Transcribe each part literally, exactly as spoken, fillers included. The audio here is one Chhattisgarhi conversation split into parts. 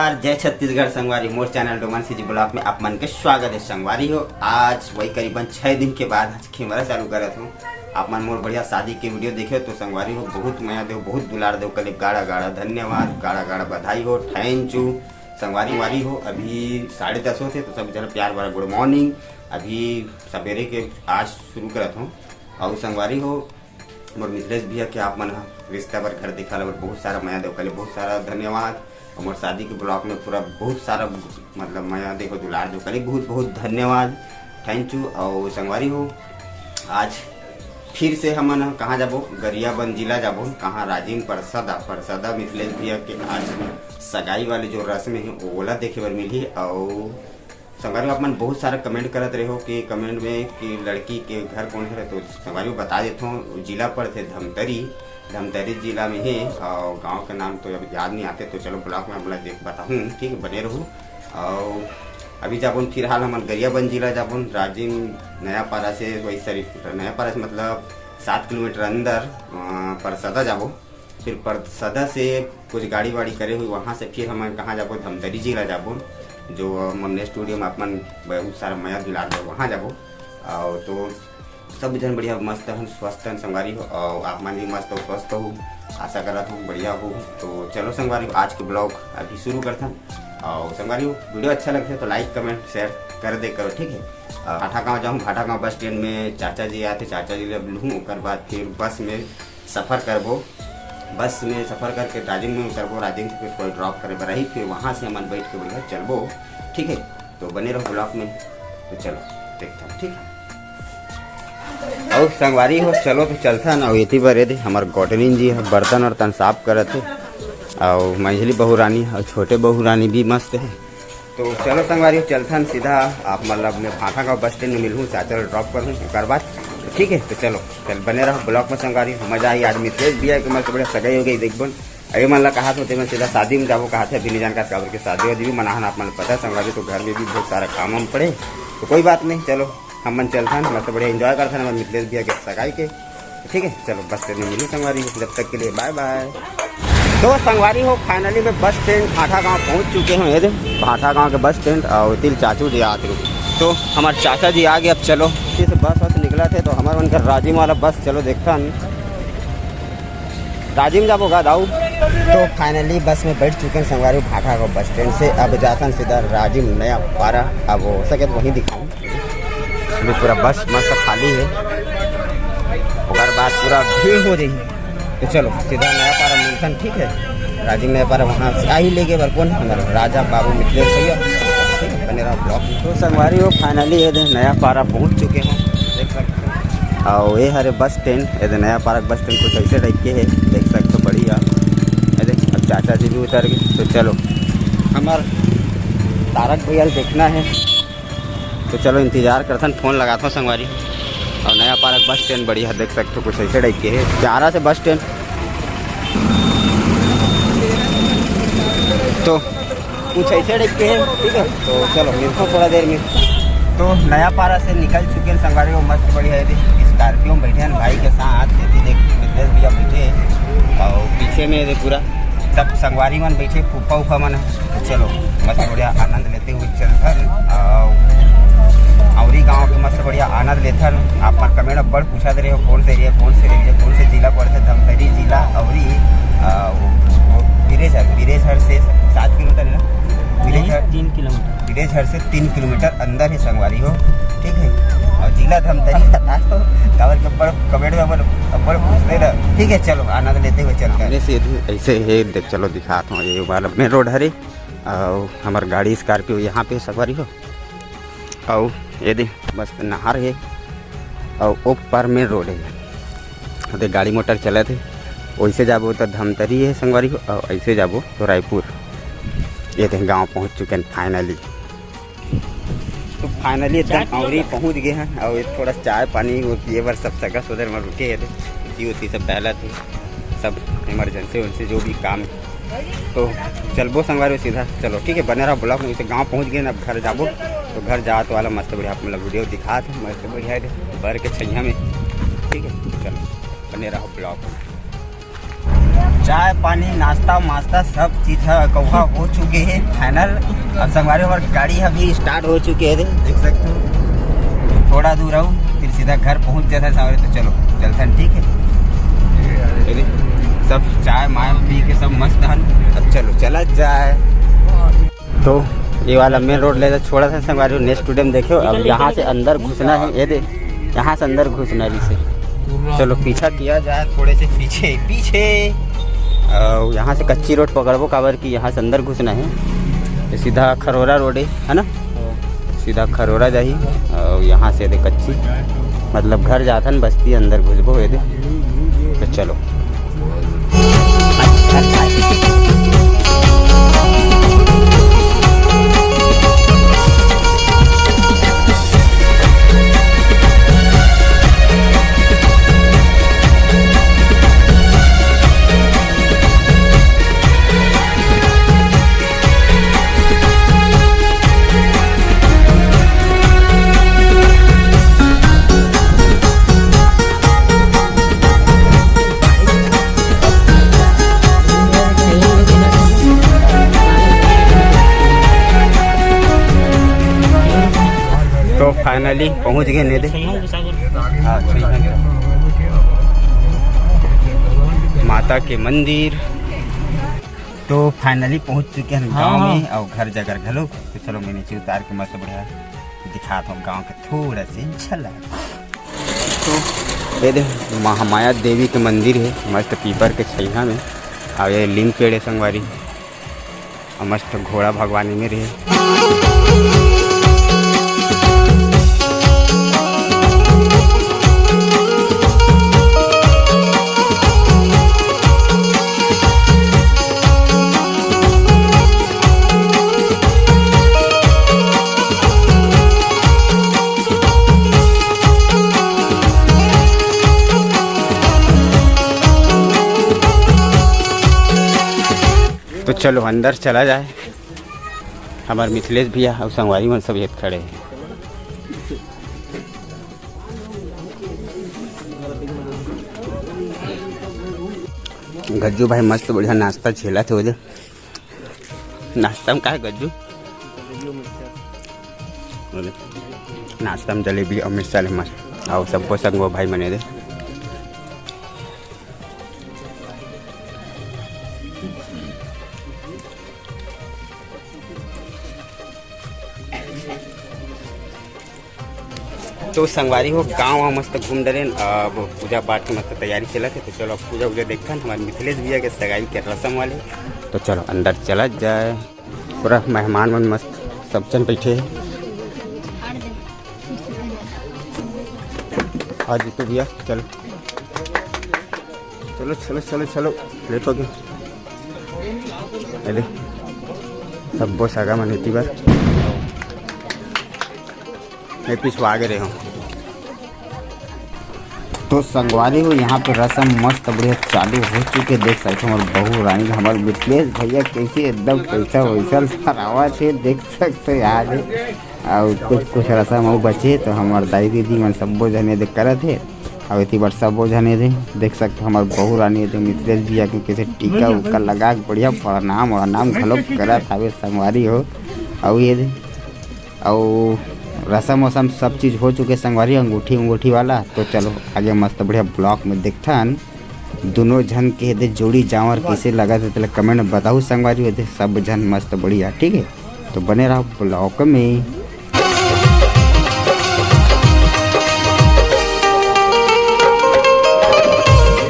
जय छत्तीसगढ़ संगवारी, मोर चैनल डोमन सीजी ब्लॉग में आप मन के स्वागत है संगवारी हो। आज वही करीबन छः दिन के बाद आज कैमरा चालू करत हूँ। आप मन मोर बढ़िया शादी के वीडियो देखे हो तो संगवारी हो, बहुत मया देव, बहुत दुलार देव, कले गाड़ा गाड़ा धन्यवाद, गाड़ा गाड़ा बधाई हो, थैंक यू। संगवारी वारी हो, अभी साढ़े दस होते तो सब जन प्यार भरा गुड मॉर्निंग। अभी सवेरे के आज शुरू करत हूँ। और संगवारी हो, मोर मिथिलेश भैया के आप मन ह रिश्ता बर घर दिखाला बर बहुत सारा मया देव, कले बहुत सारा धन्यवाद। और मोर शादी के ब्लॉग में पूरा बहुत सारा, मतलब, मया देव, दुलार देव, कले बहुत बहुत धन्यवाद, थैंक यू। और संगवारी हो, आज फिर से हमन ह कहाँ जाबो? गरियाबंद जिला जाबो। कहाँ? राजिम परसदा। परसदा मिथिलेश भैया के आज सगाई वाले जो रस्म है ओला देखे बर मिलही। और संगवारी हो, आप मन बहुत सारा कमेंट करत रहे हो कि कमेंट में कि लड़की के घर कौन है, तो संगवारी हो बता देत हूँ, जिला पड़थे धमतरी। धमतरी जिला में है और गांव के नाम तो अब याद नहीं आते, तो चलो ब्लॉग में हमला देख बताहूँ, ठीक है, बने रहू। और अभी जाबोन फिलहाल हमन गरियाबंद जिला जाबोन, राजिम नया पारा से वही सरी नया पारा से मतलब सात किलोमीटर अंदर, अ, परसदा जाबो। फिर परसदा से कुछ गाड़ी वाड़ी करे हुई, वहाँ से फिर हमन कहाँ जाबो? धमतरी जिला जाबो, जो मोर नेक्स्ट वीडियो में आप मन बहुत सारा मया दुलार दे, वहाँ जाबो। और तो सब जन बढ़िया मस्त हन, स्वस्थ हन संगवारी हो, और आप मन भी मस्त हो, स्वस्थ हो, आशा करत हूँ बढ़िया हो। तो चलो संगवारी हो, आज के ब्लॉग अभी शुरू करथन। और संगवारी हो, वीडियो अच्छा लगथे तो लाइक, कमेंट, शेयर कर दे करो, ठीक है। और भाटा गाँव जाऊँ, भाटा गाँव बस स्टैंड में चाचा जी आते, चाचा जी ले अब लूँ, ओकर बाद फिर बस में सफ़र करबो। बस में सफ़र करके राजिम में उतरबो, राजिम से फिर कोई ड्रॉप करे बर आही, फिर वहाँ से हमन बैठ के बढ़िया चलबो, ठीक है। तो बने रहो ब्लॉग में। तो चलो देखते हैं, ठीक है। और संगवारी हो, चलो तो चलथन। और एती बर एदे हमर गोटनिन जी ह बर्तन वर्तन साफ करत हे, और मंझली बहू रानी और छोटे बहू रानी भी मस्त है। तो चलो संगवारी हो, चलथन सीधा आप मतलब मैं भाटा गाँव बस स्टैंड में मिलहूँ, चाचा ल ड्रॉप करहूँ, ओकर बाद ठीक है। तो चलो, चल बने रहो ब्लॉग में संगवारी हो, मजा आई। आज मिथिलेश भैया के मस्त बढ़िया सगाई हो गई, देखबन। अभी मन ला कहा थे मैं सीधा शादी में जाबो, कहा थे अभी नहीं जानकार काबर के शादी वादी भी मनाहन, आप मन ल पता है संगवारी, तो घर में भी बहुत सारा काम वाम पड़े, तो कोई बात नहीं। चलो हमन चलथन, मस्त बढ़िया एंजॉय करथन हमर मिथिलेश भैया के सगाई के, ठीक है। चलो बस स्टैंड में मिलू संगवारी, जब तक के लिए बाय बाय। तो संगवारी हो, फाइनली मैं बस स्टैंड भाटा गांव पहुंच चुके हूँ। ये दे भाटा गांव के बस स्टैंड और तिल चाचू जी आत रुक, तो हमारे चाचा जी आ गए। अब चलो फिर से बस वस निकला थे तो हमारे उनका राजिम वाला बस, चलो देखथन। राजिम जाबो गा दाऊ। तो फाइनली बस में बैठ चुके हैं संगवारी भाटा गांव बस स्टैंड से। अब जाथन सीधा राजिम नया पारा। अब हो सके तो वहीं दिखाऊं, अभी पूरा बस मस्त खाली है, ओकर बाद पूरा भीड़ हो जाही। तो चलो सीधा नया पारा मिलथन, ठीक है। राजिम नया पारा वहाँ से आई लेगे बर कौन, हमारा राजा बाबू मिथिलेश भैया, ठीक है, बने रहो ब्लॉग में। तो संगवारी हो, फाइनली ये दे नया पारा पहुँच चुके हैं, देख सकते हैं। और ये हरे बस स्टैंड, ये दे नया पारा बस स्टैंड कुछ ऐसे टाइप के है, देख सकते हो, बढ़िया। ये दे अब चाचा जी भी उतर गए, तो चलो हमार तारक भैया ल देखना है। तो चलो इंतजार करथन, फोन लगाथन संगवारी। और नया पारा बस स्टैंड बढ़िया देख सकते हो, कुछ ऐसे टाइप के है, प्यारा से बस स्टैंड। तो कुछ ऐसे टाइप के है, ठीक है। तो चलो मिलते हैं थोड़ा देर में। तो नया पारा से निकल चुके हैं संगवारी, वो मस्त बढ़िया है, स्कॉर्पियो में बैठे हैं भाई के साथ, ये भी देख मिथिलेश भैया बैठे हैं। और पीछे में ये पूरा सब संगवारी मन बैठे, फूफा उफा मन है। तो चलो मस्त बढ़िया आनंद लेते हुए चलथन। और औरी गांव के मस्त बढ़िया आनंद लेथन। आप मन कमेंट में बड़ पूछत रहे हो कौन से एरिया, कौन से एरिया, कौन से जिला पड़थे, धमतरी जिला औरी, आ, वो, वो बिरेझर, बिरेझर से सात किलोमीटर है ना? बिरेझर नहीं, तीन किलोमीटर। बिरेझर से तीन किलोमीटर अंदर ही संगवारी हो, ठीक है। और जिला धमतरी बता दो, काबर के बड़ कमेंट में बड़, बड़ पूछते रह, ठीक है। चलो आनंद लेते हुए चलते हैं। सामने से ऐसे है, देख चलो दिखाता हूँ, ये वाला मेन रोड हरे। और हमार गाड़ी स्कॉर्पियो यहाँ पे सवारी हो। और ये दे मस्त नहर है और ओ पार मेन रोड है। दे गाड़ी मोटर चलत है, वैसे जाबो तो धमतरी है संगवारी हो, और ऐसे जाबो तो रायपुर। ये दे गांव पहुंच चुके हैं फाइनली। तो फाइनली एकदम चाय पी लो औरी ना। पहुंच गए हैं और थोड़ा चाय पानी वो पिए बर सब सगा सोदर में रुके हैं, जी होती सब टहलत है, सब इमरजेंसी वैसे जो भी काम है। तो चलबो संगवारी सीधा, चलो ठीक है, बने रहो ब्लॉग में। जैसे गांव पहुंच गए ना, अब घर जाबो, तो घर जात वाला मस्त बढ़िया आप मतलब वीडियो दिखात है, मस्त बढ़िया है, बर के छैया में, ठीक है। चलो बने रहो ब्लॉग में। चाय पानी, नाश्ता मास्ता, सब चीज ह कौहा हो चुके हे फाइनल। अब संगवारी, हमर गाड़ी अभी स्टार्ट हो चुके हे, देख सकते हो। थोड़ा दूर आऊ, फिर सीधा घर पहुंच जाता है संगवारी। तो चलो चलते हैं, ठीक है। चलिए, सब चाय माय पी के सब मस्त हन। अब चलो चला जाए। तो ये वाला मेन रोड ले छोड़ा था संगवारी, नेक्स्ट स्टूडियो में देखे हो। अब यहाँ से अंदर घुसना है, ये दे, यहाँ से अंदर घुसना है इसे। चलो पीछा किया जाए थोड़े से पीछे पीछे। और यहाँ से कच्ची रोड पकड़बो, काबर कि यहाँ से अंदर घुसना है। ये सीधा खरोरा रोड है, है ना? सीधा खरोरा जाही। और यहाँ से दे कच्ची, मतलब घर जाथन बस्ती, अंदर घुसबो ये दे। तो चलो। तो फाइनली पहुंच गए ने दे। हाँ, माता के मंदिर। तो फाइनली पहुंच चुके हैं हाँ, गांव में हाँ। और घर जाकर घलो। तो चलो मैं नीचे उतार के मस्त बढ़िया दिखात हूँ गांव के थोड़ा से झलक। तो ये दे महामाया देवी के मंदिर है, मस्त पीपर के छैया में। और ये लीम पेड़ है संगवारी, और मस्त घोड़ा भगवान में रहे। तो चलो अंदर चला जाए। हमार मिथिलेश भैया और संगवारी मन सब येत खड़े हैं। गज्जू भाई मस्त बढ़िया नाश्ता छेलत हे ओदे। नाश्ता में का है गज्जू? बोले, नाश्ता में जलेबी और मिर्चा ले मस्त। आओ सबको संगो भाई मने दे। तो संगवारी हो, गांव वांव मस्त घूम डरेन। अब पूजा पाठ के मस्त तैयारी चलत हे। तो चलो, अब पूजा उजा देखथन। हमारे मिथिलेश भैया के सगाई के रसम वाले। तो चलो, अंदर चला जाए। पूरा मेहमान मन मस्त सब जन बैठे हे। आ जीतू भैया, चलो। चलो, चलो, चलो, चलो, लेट हो गया। अरे, सब्बो सगा मन एती बर। मैं पिछवा गे रहे हूँ। तो संगवारी हो, यहाँ पे रसम मस्त बढ़िया चालू हो चुके। देख सकते हो, हमारे बहू रानी, हमारे मिथिलेश भैया कैसे एकदम पैसा वैसा लहरावत हे, देख सकते हो यार। और कुछ, कुछ रसम अउ बचे, तो हमारे दाई दीदी मन सब्बो जने दे करत हे। अउ एती बर सब्बो झन एदे देख सकथो, हमर बहू रानी एदे मिथिलेश भैया के कइसे टीका उका लगा के बढ़िया प्रणाम वरनाम घलो करत हावे संगवारी हो। अउ एदे अउ रसम वसम सब चीज हो चुके संगवारी, अंगूठी उंगूठी वाला। तो चलो आगे मस्त बढ़िया vlog में देखथन, दोनों झन के एदे जोड़ी जांवर कइसे लगत हे, तेला comment में बताहू संगवारी हो। एदे सब झन मस्त बढ़िया, ठीक है। तो बने रहो vlog में।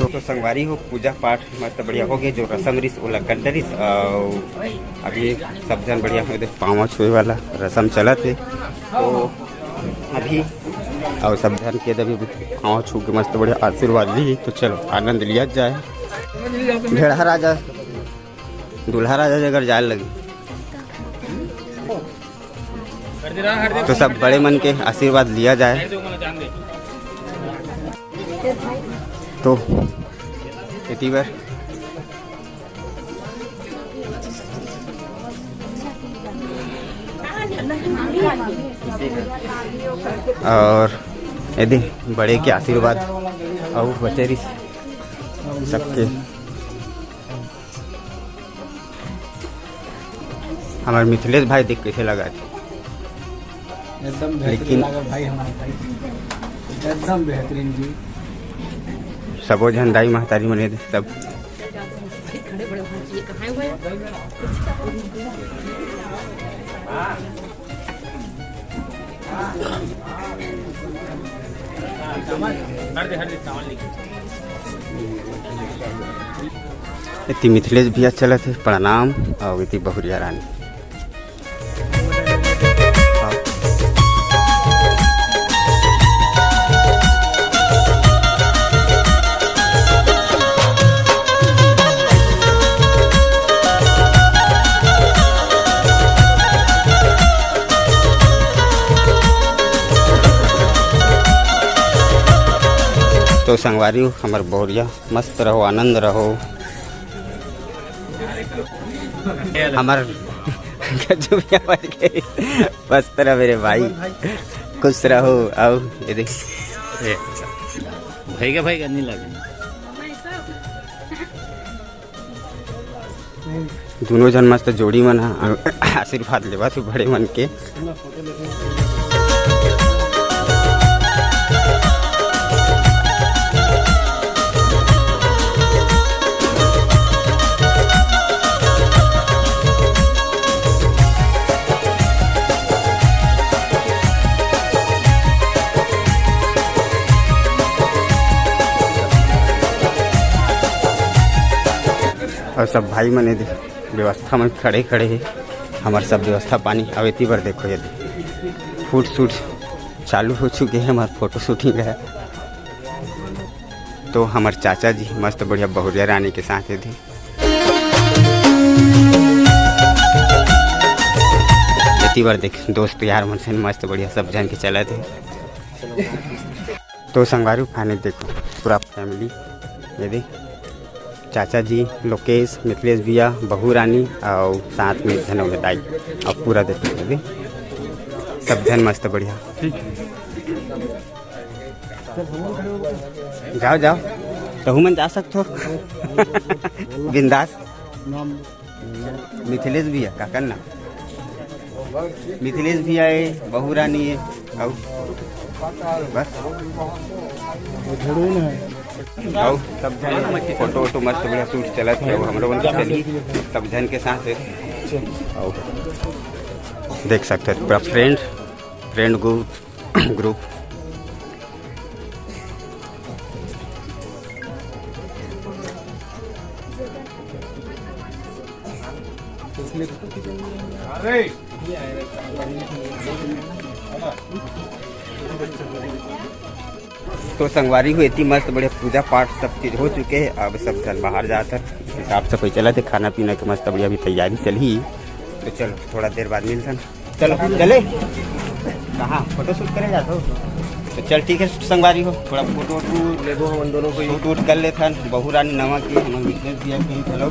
तो संगवारी हो, पूजा पाठ मस्त बढ़िया हो गए, जो रसम रिस ओला कर डरिस। अउ अभी सब झन बढ़िया हो दे, पाँव छुए वाला रसम चलत हे। तो अभी अउ सब झन के अभी पाँव छू के मस्त बढ़िया आशीर्वाद ली। तो चलो आनंद लिया जाए। भेड़हा राजा दूल्हा राजा जगह जाए लगी। तो सब बड़े मन के आशीर्वाद लिया जाए। तो एती बर और एदे बड़े के आशीर्वाद अउ बचे रिस सबके। हमर मिथिलेश भाई देख कइसे लगा थे। एकदम बेहतरीन लेकिन लागल भाई, हमारे भाई एकदम बेहतरीन जी। सबो झन दाई महतारी मन हे सब। एती मिथिलेश भैया चलत हे प्रणाम, अउ एती बहुरिया रानी। तो संगवारी हो, हमर बहुरिया मस्त रहो, आनंद रहो। हमर गजब आवाज के मस्त रहो मेरे भाई, खुश रहो। आओ ये देख, ए, भैया, भैया नहीं लगे। दोनों जन मस्त जोड़ी मन ह आशीर्वाद लेवत हे बड़े मन के। अउ सब भाई मन एदे व्यवस्था में खड़े खड़े हे। हमर सब व्यवस्था पानी। अब एती बर देखो, ये फूट शूट चालू हो चुके हे, हमार फोटो शूटिंग है। तो हमर चाचा जी मस्त बढ़िया बहुरिया रानी के साथ एदे। एती बर देख, दोस्त यार मन से मस्त बढ़िया सब झन के चलत हे। तो संगवारी फाइनल देखो, पूरा फैमिली, ये देख, चाचा जी, लोकेश, मिथिलेश भैया, बहू रानी अउ साथ में धनंजय दाई, अउ पूरा देखो, ये देख, सब झन मस्त बढ़िया। जाओ, जाओ, तहू मन जा सकथो। बिंदास। मिथिलेश भैया, काकर नाम? मिथिलेश भैया हे, बहू रानी हे, अउ बस। अउ सब झन फोटो वोटो मस्त बढ़िया शूट चलत हे, अउ हमरो मन के चली सब झन के साथ हे। अउ देख सकते हो पूरा फ्रेंड, फ्रेंड ग्रुप, ग्रुप। तो संगवारी हो, एती मस्त बढ़िया पूजा पाठ सब चीज हो चुके हे। अब सब झन बाहर जात हे, साफ सफाई चलत हे, खाना पीना के मस्त बढ़िया भी तैयारी चलही। तो चलो, थोड़ा देर बाद मिलथन। चलो, चले। कहाँ फोटो शूट करे जात हो? तो चल, ठीक है संगवारी हो, थोड़ा फोटो वोटो लेबो हम दोनों को। शूट वूट कर लेथन। बहू रानी नवा के, हमर मिथिलेश भैया के घलो,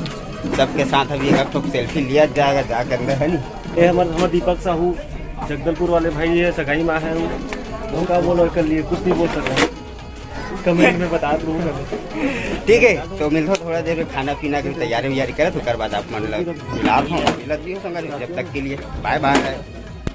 सबके साथ अभी एक ठो सेल्फी लिया जाएगा, जा कर ले, है नी? ये हमर, हमर दीपक साहू, जगदलपुर वाले भाई हे, सगाई में हे वो। वो का बोलो, कर लिए, कुछ नहीं बोल सकता। कमेंट में बता दूंगा। ठीक है, तो मिलथो थोड़ा देर में, खाना पीना के तैयारी वैयारी करत, ओकर बाद आप मन ला मिलात हो, मिलत भी हो संगवारी, जब तक के लिए बाय बाय।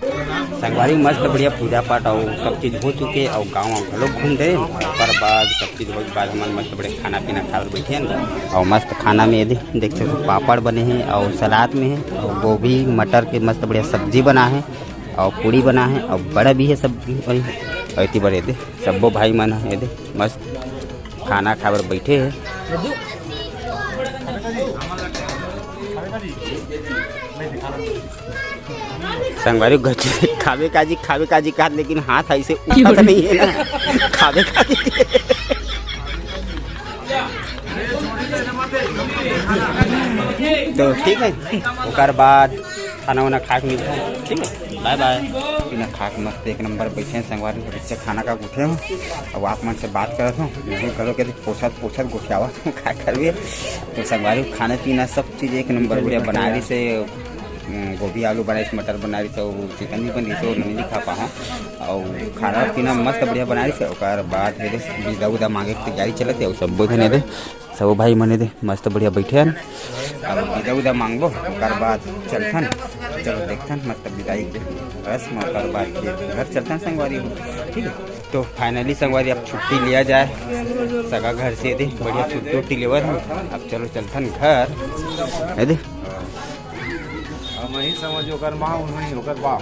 संगवारी मस्त बढ़िया पूजा पाठ अउ सब चीज हो चुके, अउ गाँव वाँव घलो घूम दे, ओकर बाद सब चीज हो के बाद हमन मस्त बढ़िया खाना पीना खाए बर बैठे हन। अउ मस्त खाना में ये दे-, देख सकते हो, पापड़ बने हे अउ सलाद में हे अउ गोभी मटर के मस्त बढ़िया सब्जी बना हे अउ पूड़ी बना हे अउ बड़ा भी हे सब्जी। अउ एती बर ये दे सब्बो भाई मन ह ये दे मस्त खाना खाए बर बैठे हे। संगवारी गच-, खावे काजी, खावे काजी कहत, लेकिन हाथ ऐसे उठत नहीं है ना, खावे काजी। तो ठीक है, ओकर बाद खाना वाना खा के मिलते हैं, ठीक है, बाय बाय। खाना खा के मस्त एक नंबर बैठे हैं संगवारी, तो बच्चे खाना खा के उठे हो। अब आप मन से बात करत हो, नहीं करो के पोछत पोछत गोठियावा का करबे। तो संगवारी खाना पीना सब चीज एक नंबर बढ़िया बनाए रहिसे, उम, गोभी आलू बनाइस, मटर बनाइस, अउ चिकन भी बनिस, वो नहीं दिखा पाहा। अउ खाना पीना मस्त बढ़िया बनाए रहिसे। ओकर बाद ये दे विदा उदा मांगे के तैयारी चलत हे, अउ सब बोझ ने दे सब भाई मने दे मस्त बढ़िया बैठे हन। अब विदा उदा मांगबो, ओकर बाद चलथन। चलो देखथन मस्त बिदाई के रस्म, ओकर बाद फिर घर चलथन संगवारी हो, ठीक है। तो finally संगवारी अब छुट्टी लिया जाए सगा घर से, दे बढ़िया छुट्टी उट्टी लेवत हम। अब चलो चलथन घर, है दे। हम ही समझ ओकर माँ, उन्होंने ओकर बाप।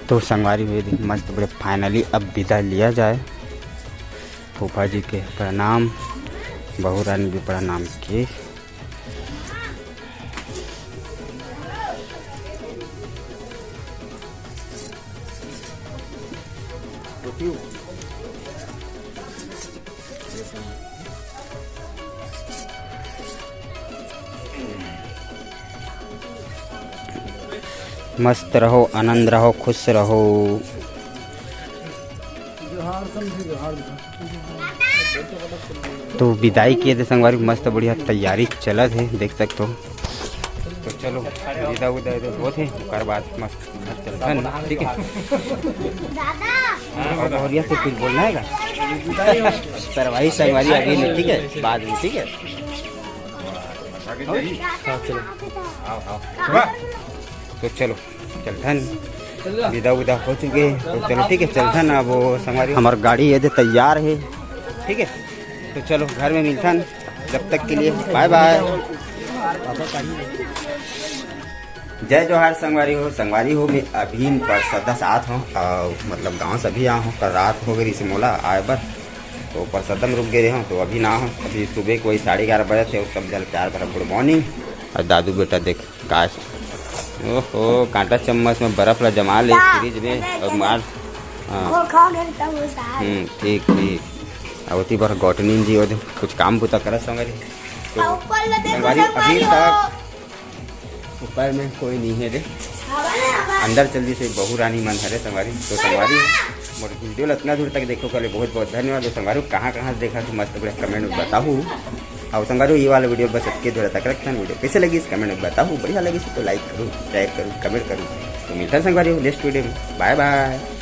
तो संगवारी हो, ये देखिए, मस्त बड़े finally अब विदा लिया जाए। फूफा जी के प्रणाम, बहू रानी भी प्रणाम की। मस्त रहो, आनंद रहो, खुश रहो। तो विदाई किए थे संगवारी, मस्त बढ़िया तैयारी चलत है, देख सकते हो। तो चलो, विदा उदा होत है, ओकर बाद मस्त घर चलथन, ठीक है। और बढ़िया से कुछ बोलना है का? सरवाही संगवारी अभी नहीं, ठीक है, बाद में, ठीक है। हाँ, चलो। तो चलो, चलथन, विदा उदा हो चुके हैं, तो चलो, ठीक है, चलथन। अब वो संगवारी, हमार गाड़ी ये दे तैयार है, ठीक है। तो चलो, घर में मिलथन, जब तक के लिए bye bye। जय जोहार संगवारी हो। संगवारी हो, मैं अभी परसदा से आत हूँ, अउ मतलब गाँव से अभी आए हूँ, कल रात हो गई से मोला आए बर, तो परसदा में रुक गए हूँ, तो अभी ना हूँ। अभी सुबह कोई साढ़े ग्यारह बजे थे, सब जल प्यार भरा good morning। और दादू बेटा देख का, ओहो, कांटा चम्मच में बर्फ ला जमा ले fridge में और मार। हाँ। हम्म, ठीक ठीक। अब ओती बर गौटनीन जी ओदे कुछ काम बुता करत संगवारी। तो संगवारी अभी तक ऊपर में कोई नहीं है रे। अंदर चल जइसे बहू रानी मन हरे संगवारी। तो संगवारी, मोर video ला इतना दूर तक देखो करे बहुत बहुत धन्यवाद। तो संगवारी, कहाँ कहाँ से देखा तो मस्त बढ़िया comment में बताहू। और संगवारी, ये वाला video बस इतने दूर तक रखथन। Video कैसे लगी इस comment में बताहू, बढ़िया लगी तो like करू, share करू, comment करू। तो मिलता है संगवारी next video में, bye bye।